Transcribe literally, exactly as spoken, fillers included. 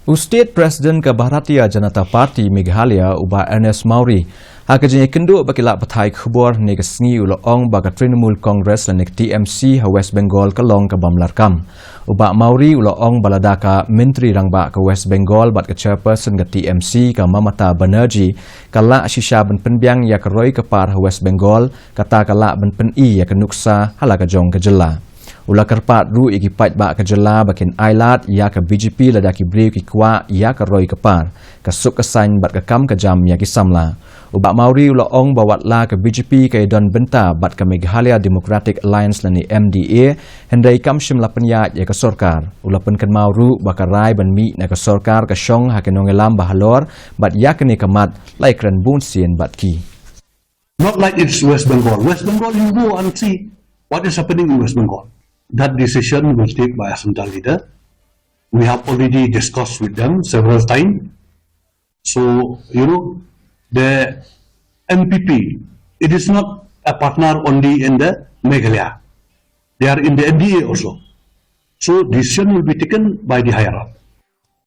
U State President ka Bharatiya Janata Party Meghalaya, u Bah Ernest Mawrie, ha ka jingïakynduh bad ki lad pathai khubor hynne ka sngi, u la ong ba ka Trinamool Congress lane ka T M C ha West Bengal ka long ka bym lah kam. U Bah Mawrie u la ong ba lada ka Myntri Rangbah ka West Bengal bad ka Chairperson ka T M C, ka Mamata Banerjee, ka lah shisha ban pynbiang ïa ka roi ka par ha West Bengal, kata ka lah ban pyni ïa ka nuksa ha la ka jong ka jylla. U la kyrpad ruh ïa ki paidbah ka jylla ba kin ailad ïa ka B J P lada ki briew ki kwah ïa ka roi ka par, ka suk ka saiñ bad ka kam ka jam ïa ki samla. U Bah Mawrie u la ong ba wat la ka B J P ka ïadon bynta bad ka Meghalaya Democratic Alliance lane M D A, hynrei kam shym la pynïaid ïa ka sorkar. U la pynkynmaw ruh ba ka rai ban mih na ka sorkar ka shong ha ki nongïalam ba halor, bad ïa kane ka mat la ïakren bun sien bad ki. Not like it's West Bengal. West Bengal, you go and see what is happening in West Bengal. That decision was taken by a central leader. We have already discussed with them several times. So, you know, the N P P, it is not a partner only in the Meghalaya. They are in the N D A also. So decision will be taken by the higher up.